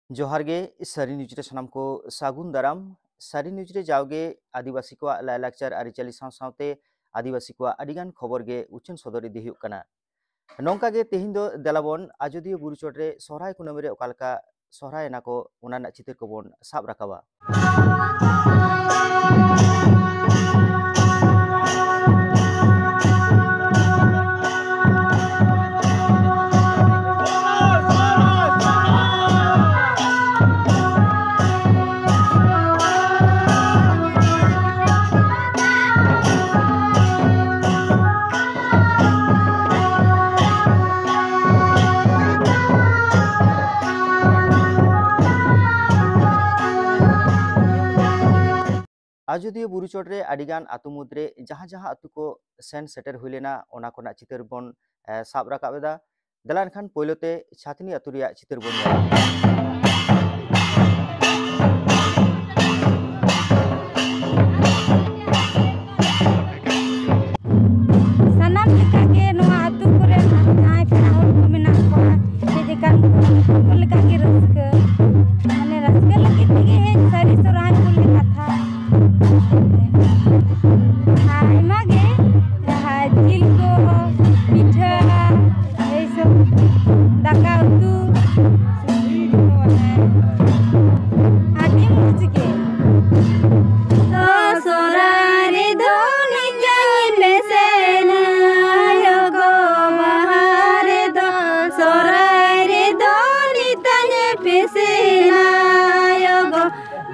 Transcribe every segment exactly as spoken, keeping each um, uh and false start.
ᱡᱚᱦᱟᱨ ᱜᱮ, ᱥᱟᱹᱨᱤ ᱱᱤᱭᱩᱡᱽ ᱨᱮ ᱥᱟᱱᱟᱢ ᱠᱚ ᱥᱟᱹᱜᱩᱱ ᱫᱟᱨᱟᱢ᱾ ᱥᱟᱹᱨᱤ ᱱᱤᱭᱩᱡᱽ ᱨᱮ ᱡᱟᱣᱜᱮ ᱟᱹᱫᱤᱵᱟᱹᱥᱤ ᱠᱚᱣᱟᱜ ᱞᱟᱭᱼᱞᱟᱠᱪᱟᱨ ᱟᱹᱨᱤᱪᱟᱹᱞᱤ ᱥᱟᱶ ᱥᱟᱶᱛᱮ ᱟᱹᱫᱤᱵᱟᱹᱥᱤ ᱠᱚᱣᱟᱜ ᱟᱹᱰᱤᱜᱟᱱ ᱠᱷᱚᱵᱚᱨ ᱜᱮ ᱩᱪᱷᱟᱹᱱ ᱥᱚᱫᱚᱨ ᱤᱫᱤ ᱦᱩᱭᱩᱜ ᱠᱟᱱᱟ᱾ ᱱᱚᱝᱠᱟ ᱜᱮ ᱛᱮᱦᱮᱧ ᱫᱚ ᱫᱮᱞᱟᱵᱚᱱ ᱟᱡᱚᱫᱤᱭᱟᱹ ᱵᱩᱨᱩ ᱪᱚᱴ ᱨᱮ ᱥᱚᱦᱨᱟᱭ ᱠᱩᱱᱟᱹᱢᱤ ᱨᱮ ᱚᱠᱟ ᱞᱮᱠᱟ ᱥᱚᱦᱨᱟᱭ ᱮᱱᱟ ᱠᱚ, ᱚᱱᱟ ᱨᱮᱱᱟᱜ ᱪᱤᱛᱟᱹᱨ ᱠᱚᱵᱚᱱ ᱥᱟᱵ ᱨᱟᱠᱟᱵᱟ᱾ ᱟᱡᱚᱫᱤᱭᱟᱹ ᱵᱩᱨᱩ ᱪᱚᱴ ᱨᱮ ᱟᱹᱰᱤᱜᱟᱱ ᱟᱹᱛᱩ ᱢᱩᱫᱽᱨᱮ ᱡᱟᱦᱟᱸ ᱡᱟᱦᱟᱸ ᱟᱹᱛᱩ ᱠᱚ ᱥᱮᱱ ᱥᱮᱴᱮᱨ ᱦᱩᱭ ᱞᱮᱱᱟ, ᱚᱱᱟ ᱠᱚᱨᱮᱱᱟᱜ ᱪᱤᱛᱟᱹᱨ ᱵᱚᱱ, ᱮ, ᱥᱟᱵ ᱨᱟᱠᱟᱵ ᱮᱫᱟ᱾ ᱫᱮᱞᱟ ᱮᱱᱠᱷᱟᱱ ᱯᱳᱭᱞᱳ ᱛᱮ ᱪᱷᱟᱛᱱᱤ ᱟᱹᱛᱩ ᱨᱮᱭᱟᱜ ᱪᱤᱛᱟᱹᱨ ᱵᱚᱱ ᱧᱮᱞᱟ᱾ ᱥᱟᱱᱟᱢ ᱞᱮᱠᱟᱜᱮ ᱱᱚᱣᱟ ᱟᱹᱛᱩ ᱠᱚᱨᱮᱱ ᱡᱟᱦᱟᱸᱭ ᱯᱮᱲᱟ ᱦᱚᱲ ᱠᱚ ᱢᱮᱱᱟᱜ ᱠᱚᱣᱟ, ᱦᱮᱡ ᱟᱠᱟᱱ ᱠᱚ, ᱩᱱᱠᱩ ᱞᱮᱠᱟᱜᱮ ᱨᱟᱹᱥᱠᱟᱹ, ᱢᱟᱱᱮ ᱨᱟᱹᱥᱠᱟᱹ ᱞᱟᱹᱜᱤᱫ ᱛᱮᱜᱮ ᱦᱮᱡ ᱥᱟᱹᱨᱤ ᱥᱚᱨᱦᱟᱭ ᱠᱚᱞᱮ ᱠᱟᱛᱷᱟ᱾ ᱟᱭᱢᱟ ᱜᱮ, ᱡᱟᱦᱟᱸ ᱡᱤᱞ ᱠᱚ, ᱯᱤᱴᱷᱟᱹ, ᱮᱭ ᱥᱚᱵ, ᱫᱟᱠᱟ ᱩᱛᱩ, ᱟᱹᱰᱤ ᱢᱚᱡᱽ ᱜᱮ᱾ ᱥᱚᱦᱨᱟᱭ ᱨᱮᱫᱚ ᱱᱤᱡᱟᱹᱧ ᱯᱮᱥᱮᱱᱟ, ᱟᱭᱳ ᱜᱚ ᱵᱟᱦᱟ ᱨᱮᱫᱚ, ᱥᱚᱦᱨᱟᱭ ᱨᱮᱫᱚ ᱱᱤᱛᱟᱹᱧ ᱯᱮᱥᱮᱱᱟ, ᱟᱭᱳ ᱜᱚ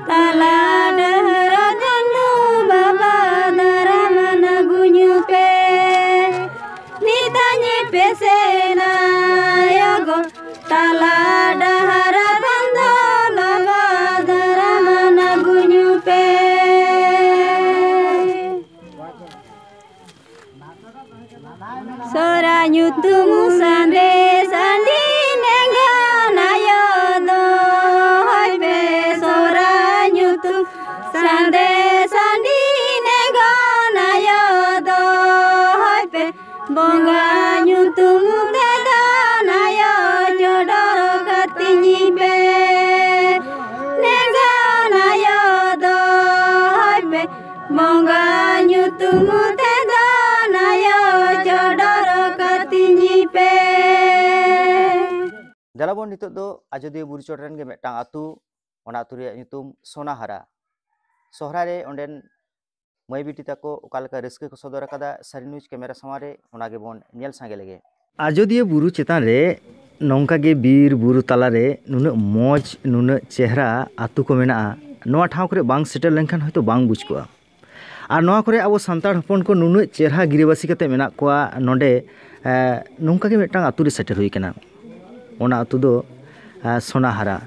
ᱛᱟᱞᱟ ᱰᱟᱦᱟᱨ ᱪᱟᱸᱫᱚ ᱵᱟᱵᱟ ᱫᱟᱨᱟᱢ ᱟᱹᱜᱩᱧ ᱯᱮ᱾ ᱱᱤᱛᱟᱹᱧ ᱯᱮᱥᱮᱱᱟ ᱟᱭᱳ ᱜᱚ, ᱛᱟᱞᱟ ᱰᱟᱦᱟᱨ ᱪᱟᱸᱫᱚ ᱵᱟᱵᱟ ᱫᱟᱨᱟᱢ ᱟᱹᱜᱩᱧ ᱯᱮ᱾ ᱥᱚᱦᱨᱟᱭ ᱧᱩᱛᱩᱢ ᱥᱟᱸᱫᱮᱥ ᱟᱹᱰᱤ ᱱᱮᱸᱜᱟᱱ ᱟᱭᱳ ᱫᱚᱦᱚᱭ ᱯᱮ, ᱥᱚᱦᱨᱟᱭ ᱧᱩᱛᱩᱢ ᱪᱟᱞᱟᱵᱚᱱ ᱱᱤᱛᱚᱜ ᱫᱚ ᱟᱡᱚᱫᱤᱭᱟᱹ ᱵᱩᱨᱩ ᱪᱚᱴ ᱨᱮᱱ ᱜᱮ ᱢᱤᱫᱴᱟᱝ ᱟᱹᱛᱩ, ᱚᱱᱟ ᱟᱹᱛᱩ ᱨᱮᱭᱟᱜ ᱧᱩᱛᱩᱢ ᱥᱳᱱᱟᱦᱟᱨᱟ᱾ ᱥᱚᱦᱨᱟᱭ ᱨᱮ ᱚᱸᱰᱮᱱ ᱢᱟᱹᱭ ᱵᱤᱴᱤ ᱛᱟᱠᱚ ᱚᱠᱟ ᱞᱮᱠᱟ ᱨᱟᱹᱥᱠᱟᱹ ᱠᱚ ᱥᱚᱫᱚᱨ ᱟᱠᱟᱫᱟ, ᱥᱟᱹᱨᱤ ᱱᱤᱭᱩᱡᱽ ᱠᱮᱢᱮᱨᱟ ᱥᱟᱢᱟᱝ ᱨᱮ ᱚᱱᱟ ᱜᱮᱵᱚᱱ ᱧᱮᱞ ᱥᱟᱸᱜᱮ ᱞᱮᱜᱮ᱾ ᱟᱡᱚᱫᱤᱭᱟᱹ ᱵᱩᱨᱩ ᱪᱮᱛᱟᱱ ᱨᱮ ᱱᱚᱝᱠᱟ ᱜᱮ ᱵᱤᱨ ᱵᱩᱨᱩ ᱛᱟᱞᱟᱨᱮ ᱱᱩᱱᱟᱹᱜ ᱢᱚᱡᱽ, ᱱᱩᱱᱟᱹᱜ ᱪᱮᱦᱨᱟ ᱟᱹᱛᱩ ᱠᱚ ᱢᱮᱱᱟᱜᱼᱟ, ᱱᱚᱣᱟ ᱴᱷᱟᱶ ᱠᱚᱨᱮ ᱵᱟᱝ ᱥᱮᱴᱮᱨ ᱞᱮᱱᱠᱷᱟᱱ ᱦᱚᱭᱛᱳ ᱵᱟᱝ ᱵᱩᱡᱽ ᱠᱚᱜᱼᱟ᱾ ᱟᱨ ᱱᱚᱣᱟ ᱠᱚᱨᱮ ᱟᱵᱚ ᱥᱟᱱᱛᱟᱲ ᱦᱚᱯᱚᱱ ᱠᱚ ᱱᱩᱱᱟᱹᱜ ᱪᱮᱦᱨᱟ ᱜᱤᱨᱟᱹᱵᱟᱹᱥᱤ ᱠᱟᱛᱮ ᱢᱮᱱᱟᱜ ᱠᱚᱣᱟ ᱱᱚᱰᱮ, ᱮ, ᱱᱚᱝᱠᱟ ᱜᱮ ᱢᱤᱫᱴᱟᱝ ᱟᱹᱛᱩ ᱨᱮ ᱥᱮᱴᱮᱨ ᱦᱩᱭ ᱠᱟᱱᱟ᱾ ᱚᱱᱟ ᱟᱹᱛᱩ ᱫᱚ, ᱮ, ᱥᱳᱱᱟᱦᱟᱨᱟ᱾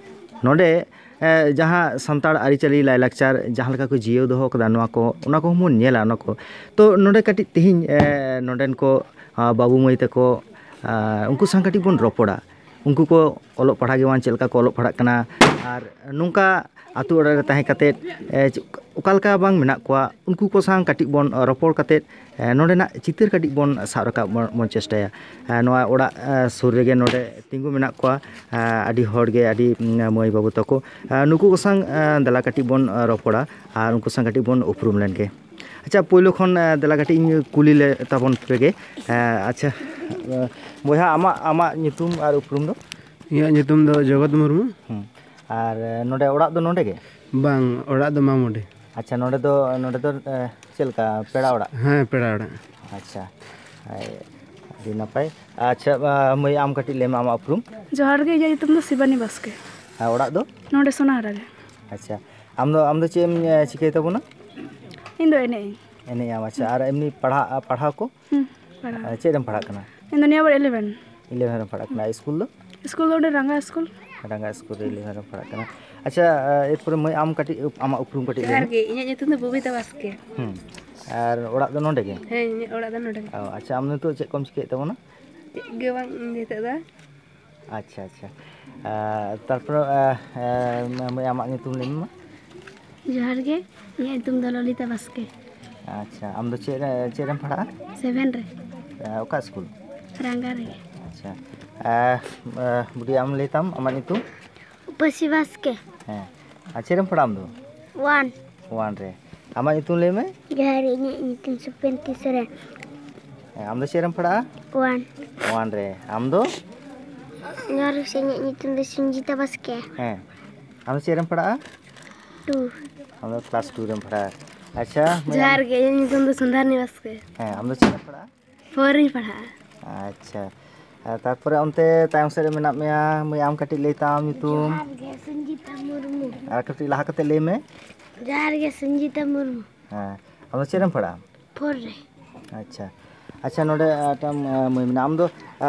ᱱᱚᱰᱮ, ᱮ, ᱡᱟᱦᱟᱸ ᱥᱟᱱᱛᱟᱲ ᱟᱹᱨᱤᱪᱟᱹᱞᱤ, ᱞᱟᱭᱼᱞᱟᱠᱪᱟᱨ ᱡᱟᱦᱟᱸ ᱞᱮᱠᱟ ᱠᱚ ᱡᱤᱭᱟᱹᱣ ᱫᱚᱦᱚ ᱠᱟᱫᱟ, ᱱᱚᱣᱟ ᱠᱚ, ᱚᱱᱟ ᱠᱚᱦᱚᱸ ᱵᱚᱱ ᱧᱮᱞᱟ, ᱚᱱᱟ ᱠᱚ᱾ ᱛᱚ, ᱱᱚᱰᱮ ᱠᱟᱹᱴᱤᱡ ᱛᱮᱦᱮᱧ, ᱮ, ᱱᱚᱰᱮᱱ ᱠᱚ, ᱟ, ᱵᱟᱹᱵᱩ ᱢᱟᱹᱭ ᱛᱟᱠᱚ, ᱟ, ᱩᱱᱠᱩ ᱥᱟᱶ ᱠᱟᱹᱴᱤᱡ ᱵᱚᱱ ᱨᱚᱯᱚᱲᱟ᱾ ᱩᱱᱠᱩ ᱠᱚ ᱚᱞᱚᱜ ᱯᱟᱲᱦᱟᱜ ᱜᱮ ᱵᱟᱝ, ᱪᱮᱫ ᱞᱮᱠᱟ ᱠᱚ ᱚᱞᱚᱜ ᱯᱟᱲᱦᱟᱜ ᱠᱟᱱᱟ, ᱟᱨ ᱱᱚᱝᱠᱟ ᱟᱹᱛᱩ ᱚᱲᱟᱜ ᱨᱮ ᱛᱟᱦᱮᱸ ᱠᱟᱛᱮᱫ, ᱮ, ᱪᱮᱫ, ᱚᱠᱟ ᱞᱮᱠᱟ ᱵᱟᱝ ᱢᱮᱱᱟᱜ ᱠᱚᱣᱟ, ᱩᱱᱠᱩ ᱠᱚ ᱥᱟᱶ ᱠᱟᱹᱴᱤᱡ ᱵᱚᱱ ᱨᱚᱯᱚᱲ ᱠᱟᱛᱮᱫ, ᱮ, ᱱᱚᱰᱮᱱᱟᱜ ᱪᱤᱛᱟᱹᱨ ᱠᱟᱹᱴᱤᱡ ᱵᱚᱱ ᱥᱟᱵ ᱨᱟᱠᱟᱵ ᱵᱚᱱ, ᱵᱚᱱ ᱪᱮᱥᱴᱟᱭᱟ᱾ ᱮ, ᱱᱚᱣᱟ ᱚᱲᱟᱜ, ᱮ, ᱥᱩᱨ ᱨᱮᱜᱮ ᱱᱚᱰᱮ ᱛᱤᱸᱜᱩ ᱢᱮᱱᱟᱜ ᱠᱚᱣᱟ, ᱮ, ᱟᱹᱰᱤ ᱦᱚᱲ ᱜᱮ, ᱟᱹᱰᱤ, ᱩᱢ, ᱢᱟᱹᱭ ᱵᱟᱹᱵᱩ ᱛᱟᱠᱚ᱾ ᱮ, ᱱᱩᱠᱩ ᱠᱚ ᱥᱟᱶ, ᱮ, ᱫᱮᱞᱟ ᱠᱟᱹᱴᱤᱡ ᱵᱚᱱ, ᱮ, ᱨᱚᱯᱚᱲᱟ ᱟᱨ ᱩᱱᱠᱩ ᱥᱟᱶ ᱠᱟᱹᱴᱤᱡ ᱵᱚᱱ ᱩᱯᱨᱩᱢ ᱞᱮᱱ ᱜᱮ᱾ ᱟᱪᱪᱷᱟ, ᱯᱳᱭᱞᱳ ᱠᱷᱚᱱ, ᱮ, ᱫᱮᱞᱟ ᱠᱟᱹᱴᱤᱡ ᱤᱧ ᱠᱩᱞᱤ ᱞᱮ ᱛᱟᱵᱚᱱ ᱯᱮᱜᱮ᱾ ᱮ, ᱟᱪᱪᱷᱟ, ᱮ, ᱵᱚᱭᱦᱟ, ᱟᱢᱟᱜ, ᱟᱢᱟᱜ ᱧᱩᱛᱩᱢ ᱟᱨ ᱩᱯᱨᱩᱢ ᱫᱚ? ᱤᱧᱟᱹᱜ ᱧᱩᱛᱩᱢ ᱫᱚ ᱡᱚᱜᱚᱛ ᱢᱩᱨᱢᱩ᱾ ᱦᱩᱸ᱾ ᱟᱨ, ᱮ, ᱱᱚᱰᱮ ᱚᱲᱟᱜ ᱫᱚ ᱱᱚᱰᱮ ᱜᱮ? ᱵᱟᱝ, ᱚᱲᱟᱜ ᱫᱚ ᱢᱟᱢᱩᱰᱤ᱾ ᱟᱪᱪᱷᱟ, ᱱᱚᱰᱮ ᱫᱚ, ᱱᱚᱰᱮ ᱫᱚ, ᱮ, ᱪᱮᱫ ᱞᱮᱠᱟ, ᱯᱮᱲᱟ ᱚᱲᱟᱜ? ᱦᱮᱸ, ᱯᱮᱲᱟ ᱚᱲᱟᱜ᱾ ᱟᱪᱪᱷᱟ, ᱮ, ᱟᱹᱰᱤ ᱱᱟᱯᱟᱭ᱾ ᱟᱪᱪᱷᱟ, ᱟ, ᱢᱟᱹᱭ, ᱟᱢ ᱠᱟᱹᱴᱤᱡ ᱞᱟᱹᱭ ᱢᱮ ᱟᱢᱟᱜ ᱩᱯᱨᱩᱢ᱾ ᱡᱚᱦᱟᱨ ᱜᱮ, ᱤᱧᱟᱹᱜ ᱧᱩᱛᱩᱢ ᱫᱚ ᱥᱤᱵᱟᱱᱤ ᱵᱟᱥᱠᱮ᱾ ᱟᱨ ᱚᱲᱟᱜ ᱫᱚ? ᱱᱚᱰᱮ ᱥᱳᱱᱟᱦᱟᱨᱟ ᱜᱮ᱾ ᱟᱪᱪᱷᱟ, ᱟᱢ ᱫᱚ, ᱟᱢ ᱫᱚ ᱪᱮᱫ ᱮᱢ, ᱮ, ᱪᱤᱠᱟᱹᱭ ᱛᱟᱵᱚᱱᱟ? ᱤᱧ ᱫᱚ ᱮᱱᱮᱡ ᱟᱹᱧ᱾ ᱮᱱᱮᱡ ᱟᱢ, ᱟᱪᱪᱷᱟ᱾ ᱟᱨ ᱮᱢᱱᱤ ᱯᱟᱲᱦᱟᱜ, ᱯᱟᱲᱦᱟᱣ ᱠᱚ? ᱦᱩᱸ, ᱯᱟᱲᱦᱟᱣ᱾ ᱪᱮᱫ ᱨᱮᱢ ᱯᱟᱲᱦᱟᱜ ᱠᱟᱱᱟ? ᱤᱧ ᱫᱚ ᱱᱤᱭᱟᱹ ᱵᱟᱨ ᱤᱞᱮᱵᱷᱮᱱ᱾ ᱤᱞᱮᱵᱷᱮᱱ ᱨᱮᱢ ᱯᱟᱲᱦᱟᱜ ᱠᱟᱱᱟ᱾ ᱤᱥᱠᱩᱞ ᱫᱚ? ᱤᱥᱠᱩᱞ ᱫᱚ ᱚᱸᱰᱮ ᱨᱟᱝᱜᱟ ᱤᱥᱠᱩᱞ᱾ ᱨᱟᱝᱜᱟ ᱤᱥᱠᱩᱞ ᱨᱮ ᱤᱞᱮᱵᱷᱮᱱ ᱨᱮᱢ ᱯᱟᱲᱦᱟᱜ ᱠᱟᱱᱟ᱾ ᱟᱪᱪᱷᱟ, ᱮᱨᱯᱚᱨᱮ ᱢᱟᱹᱭ, ᱟᱢ ᱠᱟᱹᱴᱤᱡ ᱟᱢᱟᱜ ᱩᱯᱨᱩᱢ ᱠᱟᱹᱴᱤᱡ ᱞᱟᱹᱭ ᱡᱚᱦᱟᱨ ᱢᱮ᱾ ᱜᱮ, ᱤᱧᱟᱹᱜ ᱧᱩᱛᱩᱢ ᱫᱚ ᱵᱚᱵᱤᱛᱟ ᱵᱟᱥᱠᱮ᱾ ᱦᱩᱸ᱾ ᱟᱨ ᱚᱲᱟᱜ ᱫᱚ ᱱᱚᱰᱮ ᱜᱮ? ᱦᱮᱸ, ᱤᱧᱟᱹᱜ ᱚᱲᱟᱜ ᱫᱚ ᱱᱚᱰᱮ ᱜᱮ᱾ ᱚ, ᱟᱪᱪᱷᱟ, ᱟᱢ ᱱᱤᱛᱚᱜ ᱪᱮᱫ ᱠᱚᱢ ᱪᱤᱠᱟᱹᱭᱮᱫ ᱛᱟᱵᱚᱱᱟ? ᱪᱮᱫ ᱜᱮ ᱵᱟᱝ, ᱤᱧ ᱱᱤᱛᱚᱜ ᱫᱚ᱾ ᱟᱪᱪᱷᱟ, ᱟᱪᱪᱷᱟ᱾ ᱟᱨ ᱛᱟᱨᱯᱚᱨᱮ, ᱮ, ᱮ, ᱢᱟᱹᱭ, ᱟᱢᱟᱜ ᱧᱩᱛᱩᱢ ᱞᱟᱹᱭ ᱢᱮ ᱢᱟ᱾ ᱡᱚᱦᱟᱨ ᱜᱮ, ᱤᱧᱟᱹᱜ ᱧᱩᱛᱩᱢ ᱫᱚ ᱞᱚᱞᱤᱛᱟ ᱵᱟᱥᱠᱮ᱾ ᱟᱪᱪᱷᱟ, ᱟᱢ ᱫᱚ ᱪᱮᱫ ᱨᱮ, ᱪᱮᱫ ᱨᱮᱢ ᱯᱟᱲᱦᱟᱜᱼᱟ? ᱥᱮᱵᱷᱮᱱ ᱨᱮ᱾ ᱮ, ᱚᱠᱟ ᱥᱠᱩᱞ? ᱨᱟᱝᱜᱟ ᱨᱮᱜᱮ᱾ ᱟᱪᱪᱷᱟ᱾ ᱮ, ᱮ, ᱵᱩᱰᱤ, ᱟᱢ ᱞᱟᱹᱭ ᱛᱟᱢ ᱟᱢᱟᱜ ᱧᱩᱛᱩᱢ? ᱩᱯᱟᱹᱥᱤ ᱵᱟᱥᱠᱮ᱾ ᱦᱮᱸ᱾ ᱟᱨ ᱪᱮᱫ ᱨᱮᱢ ᱯᱟᱲᱦᱟᱜᱼᱟ ᱟᱢ ᱫᱚ? ᱚᱣᱟᱱ᱾ ᱚᱣᱟᱱ ᱨᱮ᱾ ᱟᱢᱟᱜ ᱧᱩᱛᱩᱢ ᱞᱟᱹᱭ ᱢᱮ᱾ ᱡᱚᱦᱟᱨ, ᱤᱧᱟᱹᱜ ᱧᱩᱛᱩᱢ ᱥᱩᱯᱮᱱᱛᱤ ᱥᱚᱨᱮᱱ᱾ ᱦᱮᱸ, ᱟᱢ ᱫᱚ ᱪᱮᱫ ᱨᱮᱢ ᱯᱟᱲᱦᱟᱜᱼᱟ? ᱚᱣᱟᱱ᱾ ᱚᱣᱟᱱ ᱨᱮ᱾ ᱟᱢ ᱫᱚ? ᱡᱚᱦᱟᱨ ᱜᱮ, ᱤᱧᱟᱹᱜ ᱧᱩᱛᱩᱢ ᱫᱚ ᱥᱚᱧᱡᱤᱛᱟ ᱵᱟᱥᱠᱮ᱾ ᱦᱮᱸ, ᱟᱢ ᱫᱚ ᱪᱮᱫ ᱨᱮᱢ ᱯᱟᱲᱦᱟᱜᱼᱟ? ᱴᱩ᱾ ᱟᱢ ᱫᱚ ᱠᱞᱟᱥ ᱴᱩ ᱨᱮᱢ ᱯᱟᱲᱦᱟᱜᱼᱟ᱾ ᱟᱪᱪᱷᱟ, ᱢᱟᱹᱭ, ᱡᱚᱦᱟᱨ ᱜᱮ, ᱤᱧᱟᱹᱜ ᱧᱩᱛᱩᱢ ᱫᱚ ᱥᱩᱱᱫᱷᱟᱨᱱᱤ ᱵᱟᱥᱠᱮ᱾ ᱦᱮᱸ, ᱟᱢ ᱫᱚ ᱪᱮᱫ ᱨᱮᱢ ᱯᱟᱲᱦᱟᱜᱼᱟ? ᱯᱷᱳᱨ ᱨᱤᱧ ᱯᱟᱲᱦᱟᱜᱼᱟ᱾ ᱟᱪᱪᱷᱟ, ᱟᱨ ᱛᱟᱨᱯᱚᱨᱮ ᱚᱱᱛᱮ ᱛᱟᱭᱚᱢ ᱥᱮᱫ ᱨᱮ ᱢᱮᱱᱟᱜ ᱢᱮᱭᱟ ᱢᱟᱹᱭ, ᱟᱢ ᱠᱟᱹᱴᱤᱡ ᱞᱟᱹᱭ ᱛᱟᱢ ᱧᱩᱛᱩᱢ᱾ ᱡᱚᱦᱟᱨ ᱜᱮ, ᱥᱚᱧᱡᱤᱛᱟ ᱢᱩᱨᱢᱩ᱾ ᱟᱨ ᱠᱟᱹᱴᱤᱡ ᱞᱟᱦᱟ ᱠᱟᱛᱮ ᱞᱟᱹᱭ ᱢᱮ᱾ ᱡᱚᱦᱟᱨ ᱜᱮ, ᱥᱚᱧᱡᱤᱛᱟ ᱢᱩᱨᱢᱩ᱾ ᱦᱮᱸ, ᱟᱢ ᱫᱚ ᱪᱮᱫ ᱨᱮᱢ ᱯᱟᱲᱦᱟᱜᱼᱟ? ᱯᱷᱳᱨ ᱨᱮ᱾ ᱟᱪᱪᱷᱟ, ᱟᱪᱪᱷᱟ, ᱱᱚᱰᱮ ᱢᱤᱫᱴᱟᱝ ᱢᱟᱹᱭ ᱢᱮᱱᱟᱜᱼᱟ, ᱟᱢ ᱫᱚ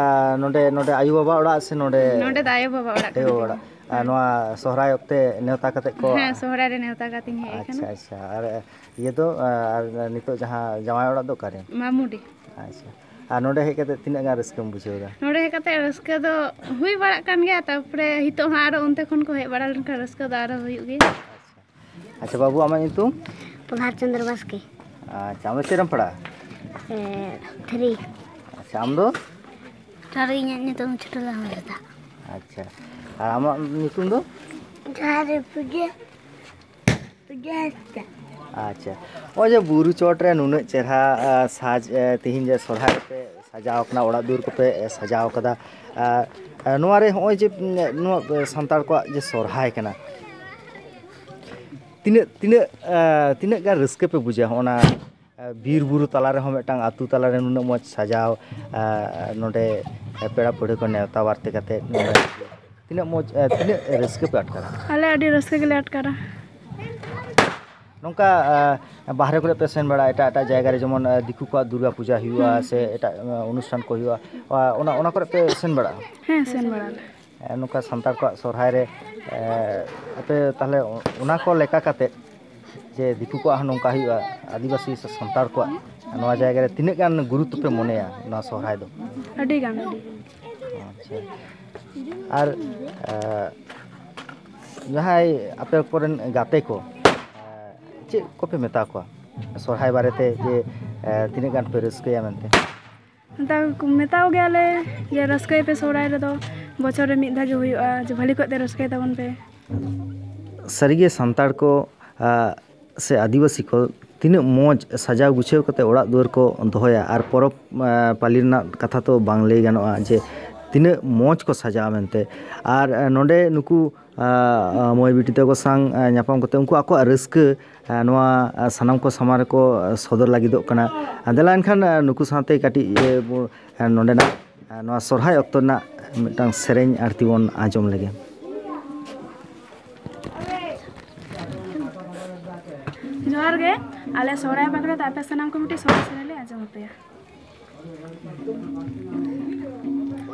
ᱱᱚᱰᱮ, ᱱᱚᱰᱮ ᱟᱭᱳ ᱵᱟᱵᱟ ᱚᱲᱟᱜ ᱥᱮ ᱱᱚᱰᱮ? ᱱᱚᱰᱮ ᱫᱚ ᱟᱭᱳ ᱵᱟᱵᱟ ᱚᱲᱟᱜ ᱠᱟᱱ ᱟᱭᱳ ᱛᱤᱧᱟ᱾ ᱚᱲᱟᱜ᱾ ᱟᱨ ᱦᱮᱸ᱾ ᱱᱚᱣᱟ ᱥᱚᱦᱨᱟᱭ ᱚᱠᱛᱮ ᱱᱮᱣᱛᱟ ᱠᱟᱛᱮ ᱠᱚ? ᱦᱮᱸ, ᱥᱚᱦᱨᱟᱭ ᱨᱮ ᱱᱮᱣᱛᱟ ᱠᱟᱛᱮᱧ ᱦᱮᱡ ᱟᱠᱟᱱᱟ᱾ ᱟᱪᱪᱷᱟ, ᱟᱪᱪᱷᱟ, ᱟᱨ ᱤᱭᱟᱹ ᱫᱚ, ᱟᱨ ᱱᱤᱛᱚᱜ ᱡᱟᱦᱟᱸ ᱡᱟᱶᱟᱭ ᱚᱲᱟᱜ ᱫᱚ ᱚᱠᱟᱨᱮ? ᱢᱟᱢᱩᱰᱤ᱾ ᱟᱪᱪᱷᱟ, ᱟᱨ ᱱᱚᱰᱮ ᱦᱮᱡ ᱠᱟᱛᱮ ᱛᱤᱱᱟᱹᱜ ᱜᱟᱱ ᱨᱟᱹᱥᱠᱟᱹᱢ ᱵᱩᱡᱷᱟᱹᱣ ᱮᱫᱟ? ᱱᱚᱰᱮ ᱦᱮᱡ ᱠᱟᱛᱮ ᱨᱟᱹᱥᱠᱟᱹ ᱫᱚ ᱦᱩᱭ ᱵᱟᱲᱟᱜ ᱠᱟᱱ ᱜᱮᱭᱟ, ᱛᱟᱨᱯᱚᱨᱮ ᱱᱤᱛᱚᱜ ᱦᱚᱸ ᱟᱨᱚ ᱚᱱᱛᱮ ᱠᱷᱚᱱ ᱠᱚ ᱦᱮᱡ ᱵᱟᱲᱟ ᱞᱮᱱᱠᱷᱟᱱ ᱨᱟᱹᱥᱠᱟᱹ ᱫᱚ ᱟᱨᱚ ᱦᱩᱭᱩᱜ ᱜᱮᱭᱟ᱾ ᱟᱪᱪᱷᱟ ᱵᱟᱹᱵᱩ, ᱟᱢᱟᱜ ᱧᱩᱛᱩᱢ? ᱯᱨᱚᱵᱷᱟᱛ ᱪᱚᱸᱫᱽᱨᱚ ᱵᱟᱥᱠᱮ᱾ ᱟᱪᱪᱷᱟ, ᱟᱢ ᱫᱚ ᱪᱮᱫ ᱨᱮᱢ ᱯᱟᱲᱦᱟᱜᱼᱟ? ᱮ, ᱛᱷᱨᱤ᱾ ᱟᱪᱪᱷᱟ, ᱟᱢ ᱫᱚ? ᱡᱚᱦᱟᱨ ᱜᱮ, ᱤᱧᱟᱹᱜ ᱧᱩᱛᱩᱢ ᱪᱷᱳᱴᱩ ᱞᱟᱞ ᱦᱟᱸᱥᱫᱟ᱾ ᱟᱪᱪᱷᱟ, ᱟᱨ ᱟᱢᱟᱜ ᱧᱩᱛᱩᱢ ᱫᱚ? ᱡᱚᱦᱟᱨ ᱜᱮ, ᱯᱩᱡᱟᱹ, ᱯᱩᱡᱟᱹ ᱦᱟᱸᱥᱫᱟ᱾ ᱟᱪᱪᱷᱟ, ᱱᱚᱜᱼᱚᱭ ᱡᱮ ᱵᱩᱨᱩ ᱪᱚᱴ ᱨᱮ ᱱᱩᱱᱟᱹᱜ ᱪᱮᱦᱨᱟ, ᱟ, ᱥᱟᱡᱽ, ᱮ, ᱛᱤᱦᱤᱧ ᱡᱮ ᱥᱚᱨᱦᱟᱭ ᱯᱮ ᱥᱟᱡᱟᱣ ᱠᱟᱱᱟ, ᱚᱲᱟᱜ ᱫᱩᱣᱟᱹᱨ ᱠᱚᱯᱮ, ᱮ, ᱥᱟᱡᱟᱣ ᱠᱟᱫᱟ, ᱟ, ᱟ, ᱱᱚᱣᱟ ᱨᱮ ᱱᱚᱜᱼᱚᱭ ᱡᱮ, ᱩᱢ, ᱱᱚᱣᱟ, ᱮ, ᱥᱟᱱᱛᱟᱲ ᱠᱚᱣᱟᱜ ᱡᱮ ᱥᱚᱨᱦᱟᱭ ᱠᱟᱱᱟ, ᱛᱤᱱᱟᱹᱜ, ᱛᱤᱱᱟᱹᱜ, ᱟ, ᱛᱤᱱᱟᱹᱜ ᱜᱟᱱ ᱨᱟᱹᱥᱠᱟᱹ ᱯᱮ ᱵᱩᱡᱟ ᱦᱚᱸᱜᱼᱚ ᱱᱟ, ᱟ, ᱵᱤᱨ ᱵᱩᱨᱩ ᱛᱟᱞᱟ ᱨᱮᱦᱚᱸ ᱢᱤᱫᱴᱟᱝ ᱟᱹᱛᱩ ᱛᱟᱞᱟ ᱨᱮ ᱱᱩᱱᱟᱹᱜ ᱢᱚᱡᱽ ᱥᱟᱡᱟᱣ, ᱟ, ᱱᱚᱰᱮ ᱯᱮᱲᱟ ᱯᱟᱹᱲᱦᱟᱹ ᱠᱚ ᱱᱮᱣᱛᱟ ᱵᱟᱨᱛᱮ ᱠᱟᱛᱮ ᱱᱚᱰᱮ ᱛᱤᱱᱟᱹᱜ ᱢᱚᱡᱽ, ᱟ, ᱛᱤᱱᱟᱹᱜ ᱨᱟᱹᱥᱠᱟᱹ ᱯᱮ ᱟᱴᱠᱟᱨᱟ? ᱟᱞᱮ ᱟᱹᱰᱤ ᱨᱟᱹᱥᱠᱟᱹ ᱜᱮᱞᱮ ᱟᱴᱠᱟᱨᱟ᱾ ᱱᱚᱝᱠᱟ, ᱟ, ᱵᱟᱦᱨᱮ ᱠᱚᱨᱮ ᱯᱮ ᱥᱮᱱ ᱵᱟᱲᱟᱜᱼᱟ, ᱮᱴᱟᱜ ᱮᱴᱟᱜ ᱡᱟᱭᱜᱟ ᱨᱮ, ᱡᱮᱢᱚᱱ, ᱟ, ᱫᱤᱠᱩ ᱠᱚᱣᱟᱜ ᱫᱩᱨᱜᱟ ᱯᱩᱡᱟ ᱦᱩᱭᱩᱜᱼᱟ, ᱦᱩᱸ᱾ ᱥᱮ ᱮᱴᱟᱜ, ᱟ, ᱚᱱᱩᱥᱴᱷᱟᱱ ᱠᱚ ᱦᱩᱭᱩᱜᱼᱟ, ᱟ, ᱚᱱᱟ, ᱚᱱᱟ ᱠᱚᱨᱮ ᱯᱮ ᱥᱮᱱ ᱵᱟᱲᱟᱜᱼᱟ? ᱦᱮᱸ, ᱥᱮᱱ ᱵᱟᱲᱟᱜ ᱟᱞᱮ᱾ ᱮ, ᱱᱚᱝᱠᱟ ᱥᱟᱱᱛᱟᱲ ᱠᱚᱣᱟᱜ ᱥᱚᱨᱦᱟᱭ ᱨᱮ, ᱮ, ᱟᱯᱮ ᱛᱟᱦᱞᱮ ᱚᱱᱟ ᱠᱚ ᱞᱮᱠᱟ ᱠᱟᱛᱮ ᱡᱮ ᱫᱤᱠᱩ ᱠᱚᱣᱟᱜ ᱦᱚᱸ ᱱᱚᱝᱠᱟ ᱦᱩᱭᱩᱜᱼᱟ, ᱟᱹᱫᱤᱵᱟᱹᱥᱤ ᱥᱮ ᱥᱟᱱᱛᱟᱲ ᱠᱚᱣᱟᱜ ᱱᱚᱣᱟ ᱡᱟᱭᱜᱟ ᱨᱮ ᱛᱤᱱᱟᱹᱜ ᱜᱟᱱ ᱜᱩᱨᱩᱛᱛᱚ ᱯᱮ ᱢᱚᱱᱮᱭᱟ ᱱᱚᱣᱟ ᱥᱚᱨᱦᱟᱭ ᱫᱚ? ᱟᱹᱰᱤ ᱜᱟᱱ, ᱟᱹᱰᱤ ᱜᱟᱱ᱾ ᱟᱪᱪᱷᱟ᱾ ᱟᱨ, ᱮ, ᱡᱟᱦᱟᱸᱭ ᱟᱯᱮ ᱠᱚᱨᱮᱱ ᱜᱟᱛᱮ ᱠᱚ, ᱮ, ᱪᱮᱫ ᱠᱚᱯᱮ ᱢᱮᱛᱟ ᱠᱚᱣᱟ ᱥᱚᱨᱦᱟᱭ ᱵᱟᱨᱮᱛᱮ ᱡᱮ, ᱮ, ᱛᱤᱱᱟᱹᱜ ᱜᱟᱱ ᱯᱮ ᱨᱟᱹᱥᱠᱟᱹᱭᱟ ᱢᱮᱱᱛᱮ? ᱢᱮᱛᱟ ᱠᱚ, ᱢᱮᱛᱟᱣ ᱜᱮᱭᱟᱞᱮ ᱡᱮ ᱨᱟᱹᱥᱠᱟᱹᱭ ᱯᱮ ᱥᱚᱦᱨᱟᱭ ᱨᱮᱫᱚ, ᱵᱚᱪᱷᱚᱨ ᱨᱮ ᱢᱤᱫ ᱫᱷᱟᱣ ᱜᱮ ᱦᱩᱭᱩᱜᱼᱟ, ᱡᱮ ᱵᱷᱟᱹᱞᱤ ᱠᱚᱡ ᱛᱮ ᱨᱟᱹᱥᱠᱟᱹᱭ ᱛᱟᱵᱚᱱ ᱯᱮ᱾ ᱥᱟᱹᱨᱤᱜᱮ ᱥᱟᱱᱛᱟᱲ ᱠᱚ, ᱟ, ᱥᱮ ᱟᱹᱫᱤᱵᱟᱹᱥᱤ ᱠᱚ ᱛᱤᱱᱟᱹᱜ ᱢᱚᱡᱽ ᱥᱟᱡᱟᱣ ᱜᱩᱪᱷᱟᱹᱣ ᱠᱟᱛᱮ ᱚᱲᱟᱜ ᱫᱩᱣᱟᱹᱨ ᱠᱚ ᱫᱚᱦᱚᱭᱟ, ᱟᱨ ᱯᱚᱨᱚᱵᱽ, ᱟ, ᱯᱟᱹᱞᱤ ᱨᱮᱱᱟᱜ ᱠᱟᱛᱷᱟ ᱛᱚ ᱵᱟᱝ ᱞᱟᱹᱭ ᱜᱟᱱᱚᱜᱼᱟ ᱡᱮ ᱛᱤᱱᱟᱹᱜ ᱢᱚᱡᱽ ᱠᱚ ᱥᱟᱡᱟᱜᱼᱟ ᱢᱮᱱᱛᱮ᱾ ᱟᱨ ᱱᱚᱰᱮ ᱱᱩᱠᱩ ᱢᱟᱹᱭ ᱵᱤᱴᱤ ᱛᱟᱠᱚ ᱥᱟᱶ ᱧᱟᱯᱟᱢ ᱠᱟᱛᱮ ᱩᱱᱠᱩ ᱟᱠᱚᱣᱟᱜ ᱨᱟᱹᱥᱠᱟᱹ ᱱᱚᱣᱟ ᱥᱟᱱᱟᱢ ᱠᱚ ᱥᱟᱢᱟᱝ ᱨᱮᱠᱚ ᱥᱚᱫᱚᱨ ᱞᱟᱹᱜᱤᱫᱚᱜ ᱠᱟᱱᱟ᱾ ᱫᱮᱞᱟ ᱮᱱᱠᱷᱟᱱ ᱱᱩᱠᱩ ᱥᱟᱶᱛᱮ ᱠᱟᱹᱴᱤᱡ ᱱᱚᱰᱮᱱᱟᱜ ᱱᱚᱣᱟ ᱥᱚᱨᱦᱟᱭ ᱚᱠᱛᱚ ᱨᱮᱱᱟᱜ ᱢᱤᱫᱴᱟᱝ ᱥᱮᱨᱮᱧ ᱟᱹᱲᱛᱤ ᱵᱚᱱ ᱟᱸᱡᱚᱢ ᱞᱮᱜᱮ᱾ ᱡᱚᱦᱟᱨ ᱜᱮ᱾ ᱟᱞᱮ ᱥᱚᱦᱨᱟᱭ ᱵᱟᱠᱷᱨᱟ ᱛᱮ ᱟᱯᱮ ᱥᱟᱱᱟᱢ ᱠᱚ ᱢᱤᱫᱴᱤᱡ ᱥᱚᱦᱨᱟᱭ ᱥᱮᱨᱮᱧ ᱞᱮ ᱟᱸᱡᱚᱢ ᱟᱯᱮᱭᱟ᱾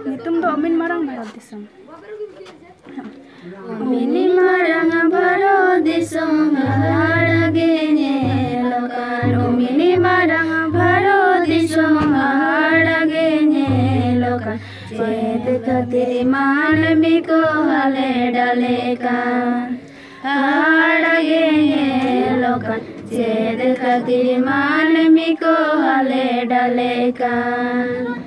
ᱧᱩᱛᱩᱢ ᱫᱚ ᱚᱢᱤᱱ ᱢᱟᱨᱟᱝ ᱵᱷᱟᱨᱚᱛ ᱫᱤᱥᱚᱢ᱾ ᱚᱢᱤᱱᱤ ᱢᱟᱨᱟᱝ ᱵᱷᱟᱨᱚᱛ ᱫᱤᱥᱚᱢ ᱦᱟᱦᱟᱲᱟ ᱜᱮ ᱧᱮᱞᱚᱜ ᱠᱟᱱ, ᱚᱢᱤᱱᱤ ᱢᱟᱨᱟᱝ ᱵᱷᱟᱨᱚᱛ ᱫᱤᱥᱚᱢ ᱦᱟᱦᱟᱲᱟ ᱜᱮ ᱧᱮᱞᱚᱜ ᱠᱟᱱ, ᱪᱮᱫ ᱠᱷᱟᱹᱛᱤᱨ ᱢᱟᱹᱱᱢᱤ ᱠᱚ ᱦᱟᱞᱮ ᱰᱟᱞᱮ ᱠᱟᱱ? ᱦᱟᱦᱟᱲᱟ ᱜᱮ ᱧᱮᱞᱚᱜ ᱠᱟᱱ, ᱪᱮᱫ ᱠᱷᱟᱹᱛᱤᱨ ᱢᱟᱹᱱᱢᱤ ᱠᱚ ᱦᱟᱞᱮ ᱰᱟᱞᱮ ᱠᱟᱱ?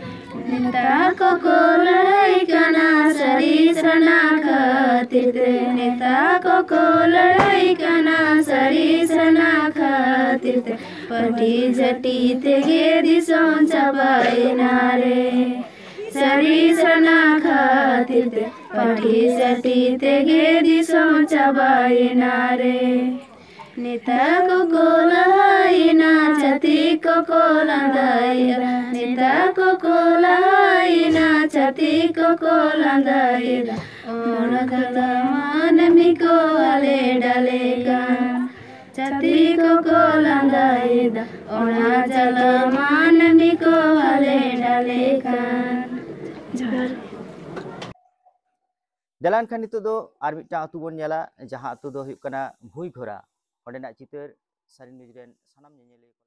ᱱᱮᱛᱟ ᱠᱚᱠᱚ ᱞᱟᱹᱲᱦᱟᱹᱭ ᱠᱟᱱᱟ ᱥᱟᱹᱨᱤ ᱥᱟᱨᱱᱟ ᱠᱷᱟᱹᱛᱤᱨ ᱛᱮ, ᱱᱮᱛᱟ ᱠᱚᱠᱚ ᱞᱟᱹᱲᱦᱟᱹᱭ ᱠᱟᱱᱟ ᱥᱟᱹᱨᱤ ᱥᱟᱨᱱᱟ ᱠᱷᱟᱹᱛᱤᱨ ᱛᱮ, ᱯᱟᱹᱴᱤ ᱡᱷᱟᱹᱴᱤ ᱛᱮᱜᱮ ᱫᱤᱥᱚᱢ ᱪᱟᱵᱟᱭᱮᱱᱟ ᱨᱮ᱾ ᱥᱟᱹᱨᱤ ᱥᱟᱨᱱᱟ ᱠᱷᱟᱹᱛᱤᱨ ᱛᱮ, ᱯᱟᱹᱴᱤ ᱡᱷᱟᱹᱴᱤ ᱛᱮᱜᱮ ᱫᱤᱥᱚᱢ ᱪᱟᱵᱟᱭᱮᱱᱟ ᱨᱮ᱾ ᱱᱮᱛᱟ ᱠᱚᱠᱚ ᱞᱟᱦᱟᱭᱮᱱᱟ, ᱪᱷᱟᱹᱛᱤᱠ ᱠᱚᱠᱚ ᱞᱟᱸᱫᱟᱭᱮᱫᱟ᱾ ᱱᱮᱛᱟ ᱠᱚᱠᱚ ᱞᱟᱦᱟᱭᱮᱱᱟ, ᱪᱷᱟᱹᱛᱤᱠ ᱠᱚᱠᱚ ᱞᱟᱸᱫᱟᱭᱮᱫᱟ᱾ ᱚᱱᱟ ᱠᱟᱛᱷᱟ ᱢᱟᱹᱱᱢᱤ ᱠᱚ ᱦᱟᱞᱮ ᱰᱟᱞᱮ ᱠᱟᱱ᱾ ᱪᱷᱟᱹᱛᱤᱠ ᱠᱚᱠᱚ ᱞᱟᱸᱫᱟᱭᱮᱫᱟ, ᱚᱱᱟ ᱡᱟᱞᱟ ᱢᱟᱹᱱᱢᱤ ᱠᱚ ᱦᱟᱞᱮ ᱰᱟᱞᱮ ᱠᱟᱱ᱾ ᱡᱚᱦᱟᱨ᱾ ᱫᱮᱞᱟ ᱮᱱᱠᱷᱟᱱ ᱱᱤᱛᱚᱜ ᱫᱚ ᱟᱨ ᱢᱤᱫᱴᱟᱝ ᱟᱹᱛᱩ ᱵᱚᱱ ᱧᱮᱞᱟ, ᱡᱟᱦᱟᱸ ᱟᱹᱛᱩ ᱫᱚ ᱦᱩᱭᱩᱜ ᱠᱟᱱᱟ ᱵᱷᱩᱭᱜᱷᱚᱨᱟ᱾ ᱚᱸᱰᱮᱱᱟᱜ ᱪᱤᱛᱟᱹᱨ ᱥᱟᱹᱨᱤ ᱱᱤᱭᱩᱡᱽ ᱨᱮᱱ ᱥᱟᱱᱟᱢ ᱧᱮᱧᱮᱞᱤᱭᱟᱹ ᱠᱚ